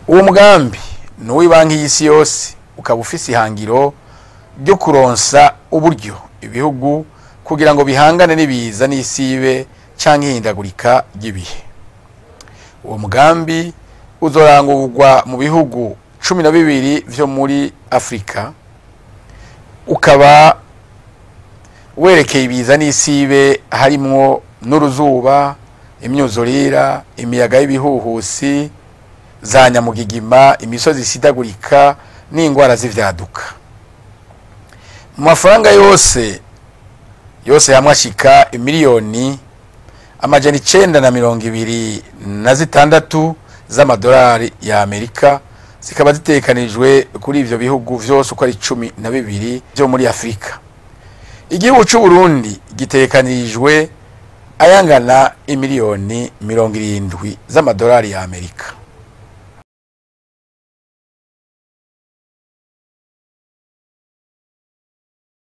Uwo mugambi ni uw'ibanki y'isi yose, ukaba ufise ihangiro ryo kuronsa uburyo ibihugu kugira ngo bihangane n'ibiza n'isibe canke ihindagurika ry'ibihe. Uwo mugambi uzorangurwa mu bihugu 12 vyo muri Afrika, ukaba werekeye ibiza n'isibe harimwo n'uruzuba, imyuzurira, imiyaga y'ibihuhusi, za nyamugigima, imisozi isidagurika n'ingwara z'ivyaduka. Mu mafaranga yose yose hamwe ashika imiliyoni 926 z'amadolari ya Amerika, zikaba zitekanijwe kuri ivyo bihugu vyose uko ari 12 vyo muri Afrika. Igihugu c'u Burundi gitekanijwe ayangana imiliyoni 70 z'amadolari ya Amerika.